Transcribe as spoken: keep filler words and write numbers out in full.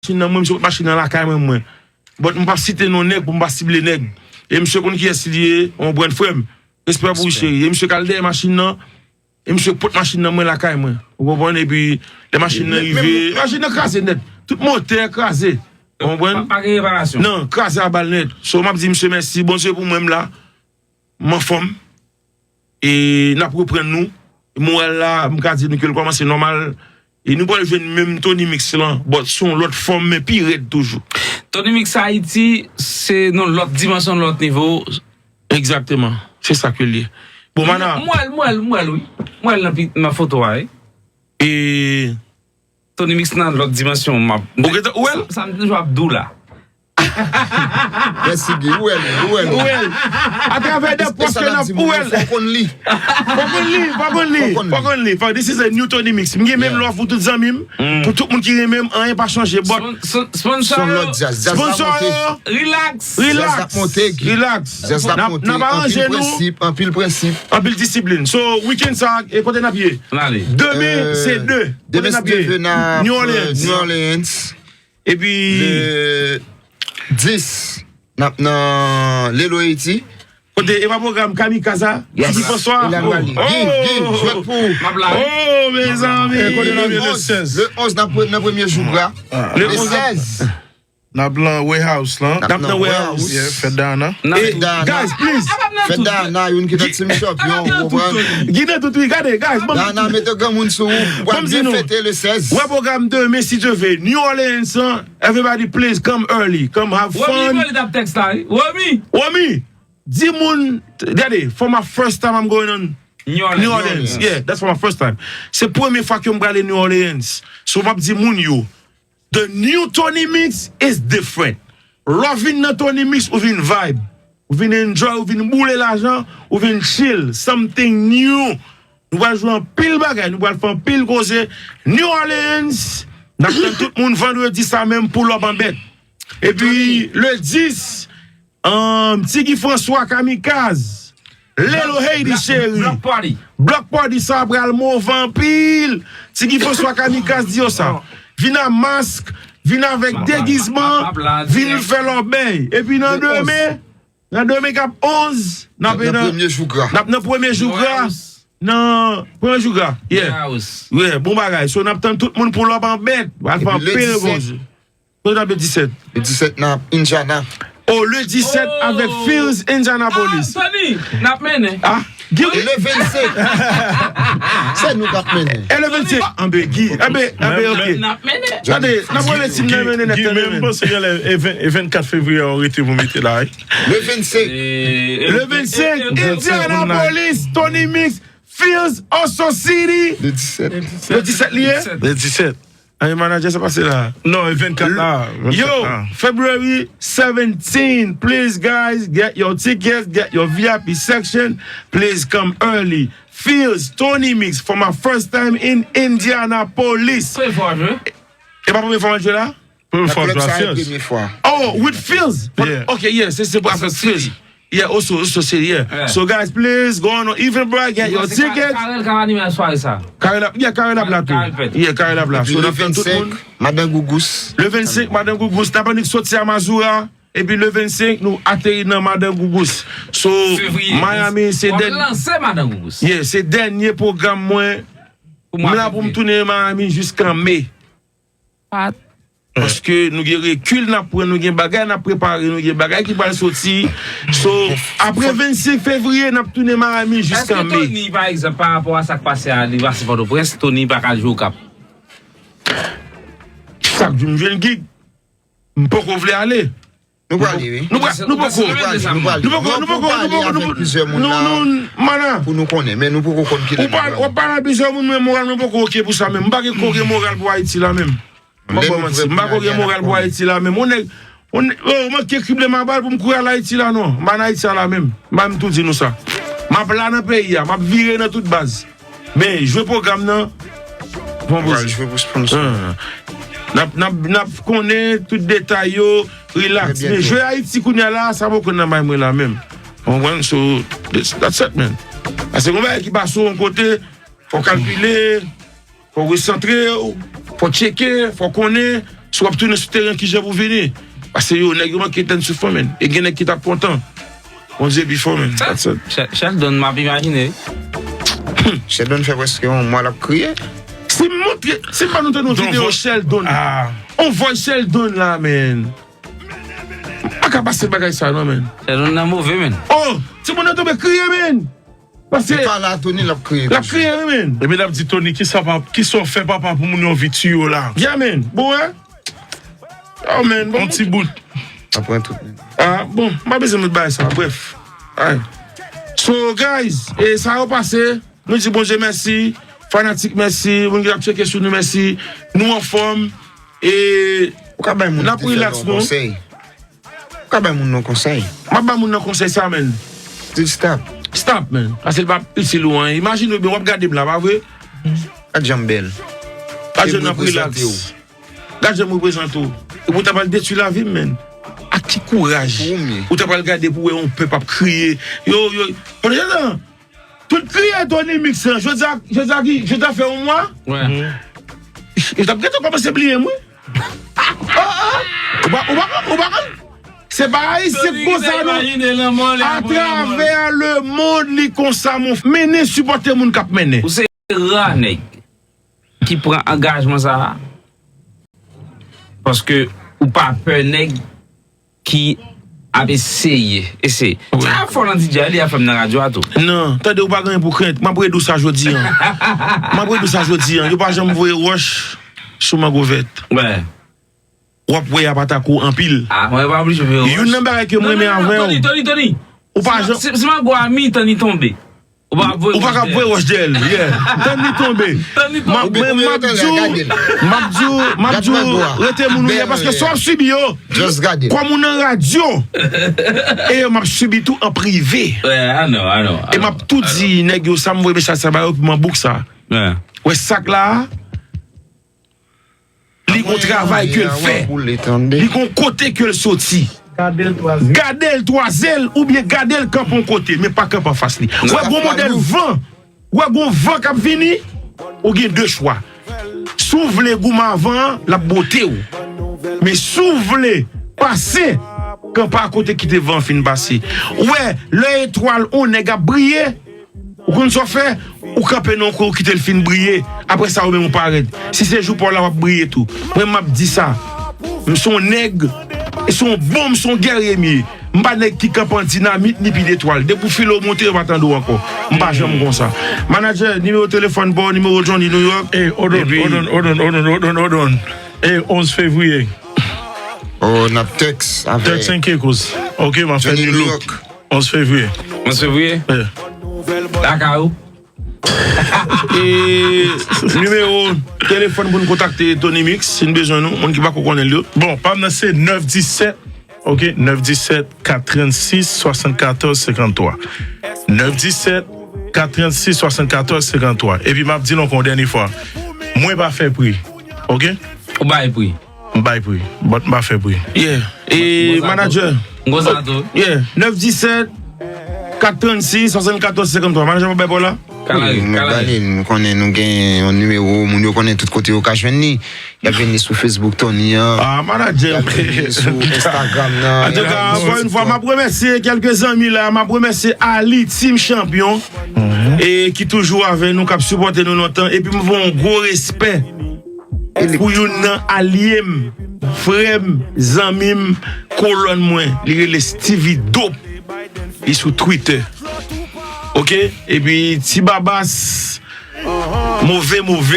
machin nan, mwen, misye pot machin nan lakay mwen, mwen. But m p ap site non nèg pou m pa sible nèg. E misye konn kiyès li ye, ou konprann, frè m. Respè pou ou, cheri. E misye k al dèyè machin nan, e misye pot machin nan mwen lakay mwen. Ou konprann? Epi, lè machin nan rive, machin nan kraze nèt. Tout motè kraze. Ou konprann? Pa, pa gen reparasyon. Non, kraze a bal nèt. So, m ap di misye mèsi. Bondye pou mwen, m la. M anfòm. E n ap reprann nou. Moral la, m ka di nou ke l kòmanse nòmal. E nou pral jwenn menm Tony Mix lan, but sou yon lòt fòm, men pi rèd toujou. Tony Mix Haiti, se nan lòt dimansyon, lòt nivo. Egzakteman. Se sa ke l ye. Bon, mana. M wè l, m wè l, m wè l, wi. M wè l nan pi-, nan foto a, wi. E Tony Mix nan lòt dimansyon, m ap. Ou gentan, ou wè l? Sa, sa m toujou ap di w la. Mèsi, Guy. Ou wè l, ou wè l. Ou wè l. Atravè de pòs ke n ap, ou wè l. Fò konn li. Fò konn li, fò konn li, fò konn li. Fò, this is a new Tony Mix. M gen menm love pou tout zanmi m, pou tout moun ki renmen m, anyen pa chanje. But sponsor yo. Sponsor yo. Relax. Relax. Relax. N ap aranje nou. Anpil prensip, anpil prensip. Anpil disiplin. So, weekend sa, e kote n ap ye? Demen, se de. Demen, se de. New Orleans. New Orleans. Epi le dis, n ap nan Lil Haiti. Kote e pa pwogram Kamikaze a? Yes. Tiki François. Guy, Guy, jwèt pou ou. M ap la, wi. Oh, mezanmi. E kote n ap ye le sèz? Le onz, n ap pre-, nan premye jou gra. Le onz. N ap lan Warehouse lan. N ap nan Warehouse. Yeah, fèt Dayana. E, guys, please. Fèt Dayana, youn ki nan team champion, ou konprann? Guy nan tout, wi, gade, guys, Dayana mete granmoun sou ou. Ou pral byen fete le sèz. Wè pwogram demen, si Dye vle. New Orleans, hein? Everybody, please come early. Come have fun. Romy, Romy t ap tèks la, wi. Romy! Romy! Di moun, gade, for my first time I'm going on New Orleans. New Orleans. Yeah, that's for my first time. Se premye fwa ke m prale New Orleans. So, m ap di moun yo, the new Tony Mix is different. Lè w vin nan Tony Mix, ou vin vibe. Ou vin enjoy, ou vin boule lajan, ou vin chill. Something new. Nou pral jwe anpil bagay, nou pral fè anpil koze. New Orleans, n ap tann tout moun vandredi sa menm, pull up an bèt. Epi, le dis, um, Tiki François Kamikaze, Lelo Haiti cheri. Block party. Block party sa pral move anpil. Tiki François Kamikaze di yo sa. Vin a mask, vin avèk degizman, vin fè lòbèy. Epi nan demen, nan demen k ap onz, n ap nan premye jou gra. N ap nan premye jou gra. Nan premye jou gra. Yeah. Yeah, bon bagay. So, n ap tann tout moun pull up an bèt. Pral fè anpil koze. Kote n ap le disèt? Le disèt nan Indiana. Oh, le disèt avèk Phil's Indianapolis. Ah, Anthony, n ap mennen. Ah, Guy. E le vennsenk. Se nou k ap mennen. E le vennsenk. Ah, anben, Guy. Anben, anben, ok. N ap mennen. Gade, n ap wè si m nan mennen nèt nan demen. Guy, men m panse genlè e ven, e vennkat fevriye a w rete pou mete la, wi. Le vennsenk. Le vennsenk, Indianapolis, Tony Mix, Phil's, Oso City. Le disèt. Le disèt li ye? Le disèt. Ay, manager, sa pase la. Non, e vennkat la. Yo, February seventeen. Please, guys, get your tickets, get your V I P section. Please come early. Phil's, Tony Mix, for my first time in Indianapolis. Premye fwa w jwe? E pa premye fwa mwen jwe la? Premye fwa w jwe a Phil's. Oh, with Phil's. Yeah. Ok, yeah, se, se pou avèk Phil's. Yeah, also, also say, yeah. So, guys, please go on, even bro, get your tickets. Karel ka anime sware sa. Karel ap, yeah, Karel ap la tou. Yeah, Karel ap la. So, n ap tann tout moun. Madan Gougous. Le vennsenk, Madan Gougous. N ap annik soti a Mazura. Epi le vennsenk, nou ateri nan Madan Gougous. So, Miami, se dèn-, yeah, se dènye pwogram mwen. M la pou m tounen Miami jiskan me. Paske nou gen rekil n ap pran, nou gen bagay n ap prepare, nou gen bagay ki pral soti. So, apre vennsenk fevriye, n ap tounen Miami jiskan me. Èske Tony, pa egzanp, pa rapò a sa k pase a, li pase Pòtoprens, Tony pa ka jwe Okap? Chak jou m jwenn gig, m poko vle ale. Nou prale, wi. Nou pra-, nou poko. Nou prale, nou prale. Nou poko, nou poko, nou poko, nou poko, nou, nou, mana. Pou nou konnen, men nou poko konn ki lè nou prale. W ap pale a plizyè moun, men moral mwen poko oke pou sa menm. M pa gen ko gen moral pou Ayiti la menm. M pa ba w manti. M pa ko gen moral pou Ayiti la menm. On nèg, on nèg, oh, manke krible m a bal pou m kouri al Ayiti la, non. M pa nan Ayiti a la menm. M pa menm tou di nou sa. M ap la nan peyi a. M ap vire nan tout baz. Men, jwe pwogram nan. Bon, pral jwe pou sponsor. N ap, n ap, n ap konnen tout detay yo, relax. Men jwe Ayiti kounye a la, sa poko nan may mwen la menm. Ou konprann? So, that's, that's it, man. Paske yon bagay ki pase yon kote, fò w kalkile, fò w resantre w, fò w tcheke, fò w konnen. Si w ap tounen sou teren, kijan pou vini? Paske yo, nèg yo manke tann souf mwen, menn. E gen nèg ki t ap kontan. Bondye pi fò, menn. That's it. Sheldon, m ap imajine. Sheldon fè prèske yon mwa l ap kriye. Si m montre, si m ba nou tande yon videyo Sheldon. On voice Sheldon la, menn. M pa ka pase bagay sa, non, menn. Sheldon nan move, menn. Oh, timoun nan tonbe kriye, menn. Paske li pale a Tony, l ap kriye. L ap kriye, wi, menn. Epi l ap di Tony, kisa pa, kisa w fè papa pou moun yo anvi tiye w la? Yeah, menn. Bon, wè. Oh, menn. Bon, on ti bout. Apre tout. Ah, bon, m pa bezwen met bagay sa. Bref. Ay. So, guys, e sa yo pase. Nou di Bondye mèsi. Fanatik, mèsi. Moun ki ap tcheke sou nou, mèsi. Nou anfòm. E n ap relax, nou. Ou ka bay moun nan konsèy. M ap ba moun nan konsèy sa, menn. Di l stop. Stop, menn. Paske l p ap itil ou anyen. Imajine w byen, w ap gade m la, pa vre? Gad jan m bèl. Gad jan m ap relax. Gad jan m reprezante w. Epi w ta pral detwi lavi m, menn. Ak ki kouraj ou ta pral gade pou w wè yon pèp ap kriye? Yo, yo. Pandan tout kriye Tony Mix lan, jodi a, jodi a ki, jodi a fè yon mwa. Yo t ap gentan kòmanse bliye m, wi. Oh, oh. Ou pa, ou pa konn, ou pa konn? Se pa Ayisyen k konsa, non. Atravè lemonn, li konsa, mon. Mennen, sipòte moun k ap mennen. Ou se ra nèg ki pran angajman sa a. Paske ou pa pè nèg ki ap eseye, eseye. Sa ap fò nan D J a, li ap fè m nan radyo a tou. Non, tande, ou pa gen anyen pou krent. M ap redi w sa jodi a. M ap redi w sa jodi a. Yo pa janm voye wòch sou mango vèt. W ap wè y ap atake w anpil. Youn nan bagay ke m renmen avè w. Tony, Tony, Tony. Ou pa janm. Si, si mango a mitan li tonbe. Ou pa ka voye wòch dèyè l. Yeah. Tann li tonbe. Tann li tonbe. Men m ap di w, m ap di w, m ap di w, rete moun ou ye, paske sa w ap sibi yo, kòm ou nan radyo, e yo m ap sibi tou an prive. E m ap tou di nèg yo sa, m voye mesaj sa ba yo pou m an bouk sa. Wè sak la a, li gon travay ke l fè. Li gon kote ke l soti. Gade l twa zèl. Gade l twa zèl oubyen gade l kanpe yon kote, men pa kanpe anfas li. Wè gon modèl van. Wè gon van k ap vini. Ou gen de chwa. Si w vle goumen a van an, l ap bwote w. Men si w vle pase, kanpe akote, kite van an fin pase. Wè, lè etwal yon nèg ap briye, ou konn sa w fè? Ou kanpe nan yon kwen, ou kite l fin briye. Apre sa, ou menm ou parèt. Si se jou pa w la, w ap briye tou. Mwen, m ap di sa. M se yon nèg, e se yon bon, m se yon gèrye m ye. M pa nèg ki kanpe an dinamit ni pye etwal. Depi w file w monte, yo pa tande w ankò. M pa janm konsa. Manadjè, nimewo telefòn pa w, nimewo Johnny New York. Hold on, hold on, hold on, hold on, hold on, hold on. E onz fevriye. Oh, n ap tèks avèk. Tèks en kekos. Ok, m ap fè Johnny New York. Onz fevriye. Onz fevriye? Lakay ou? E nimewo telefòn pou n kontakte Tony Mix, si n bezwen nou, moun ki pako konnen l yo. Bon, pa m nan se nèf disèt, ok, nèf disèt, kat trannsis, swasannkatòz, senkanntwa. Nèf disèt, kat trannsis, swasannkatòz, senkanntwa. Epi m ap di l ankò yon dènye fwa, mwen pa fè pri, ok? Ou bay pri. M bay pri, but m pa fè pri. Yeah. E manadjè. M konsa tou. Yeah. Nèf disèt, kat trannsis, swasannkatòz, senkanntwa. Manadjè pa bay pa w la? Wi, mwen ba li l, m konnen nou gen yon nimewo, moun yo konnen tout kote yo ka jwenn li. Y ap jwenn li sou Facebook Tony an. Ah, manadjè. Y ap jwenn li sou Instagram nan. Antouka, ankò yon fwa, m ap remèsye kèlke zanmi la, m ap remèsye Ali, Team Champion, e ki toujou avè nou, k ap sipòte nou lontan. Epi m voye yon gwo respè pou youn nan alye m, frè m, zanmi m, kolòn mwen, li rele Stevie Dope. Li sou Twitter. Ok? Epi Ti Babas, move, move.